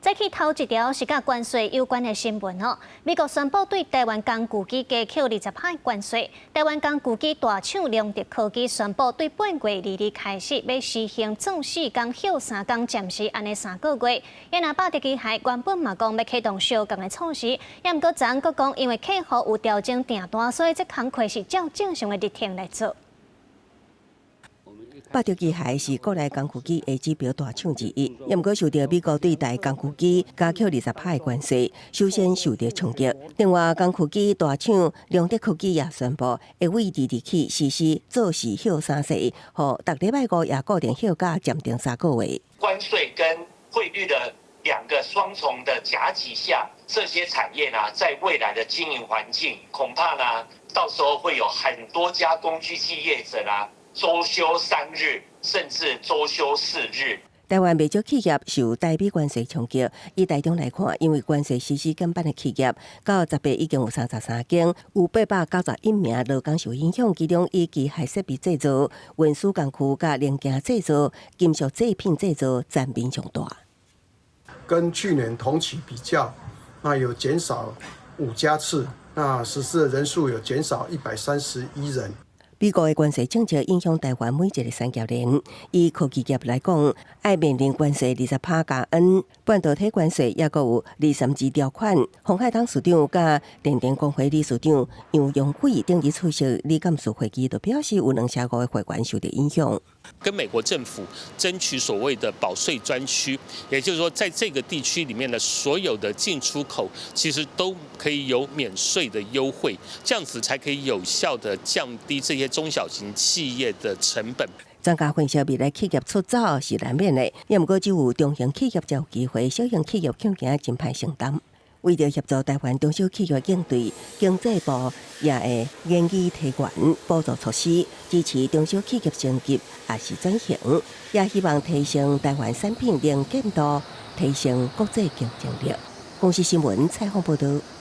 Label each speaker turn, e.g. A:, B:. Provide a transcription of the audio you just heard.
A: 再去頭一條是佮關稅有關的新聞哦。美國宣布對台灣工具機加扣20趴關稅。台灣工具機大廠隆德科技宣布，對八月22開始欲實行做4工歇3工，暫時按呢3個月。也若百德機械原本嘛講欲啟動相仝的措施，也毋過昨昏閣講，因為客戶有調整訂單，所以這工課是照正常的日程來做。
B: 百德機械是國內工具機的指標大廠之一，也毋過受著美國對台工具機加扣20趴的關稅，首先受著衝擊。另外，工具機大廠隆德科技也宣布，會對22起實施做四歇三制，予逐禮拜五也固定歇假暫停3個月。
C: 關稅跟匯率的兩個雙重的夾擊下，這些產業呢，在未來的經營環境，恐怕呢，到時候會有很多家工具機業者啦，週休3日，甚至週休4日。
B: 台灣袂少企業受台美關稅衝擊，以台中來看，因為關稅實施減半的企業，到10月已經有33間，有891名勞工受影響，其中以機械設備製造、運輸工具佮零件製造、金屬製品製造佔比上大。
D: 跟去年同期比較，那有減少5家次，那實施的人數有減少131人。
B: 美國的關稅政策影響台灣每一個產業鏈。以科技業來講，愛面臨關稅20趴加 N，半導體關稅抑閣有232條款。鴻海董事長佮電電公會理事長楊勇緯頂日出席理監事會議，就表示有25%的會員受著影響。
E: 跟美國政府爭取所謂的保稅專區，也就是說，在這個地區裡面的所有的進出口，其實都可以有免稅的優惠，這樣子才可以有效的降低這些中小型企業的成本。
B: 專家分析，未來企業出走是難免的，也毋過只有中型企業才有機會，小型企業恐驚真歹承擔。為著協助台灣中小企業應對，經濟部也會研議提懸補助措施，支持中小企業升級，抑是轉型，也希望提升台灣產品能見度，提升國際競爭力。公視新聞採訪報導。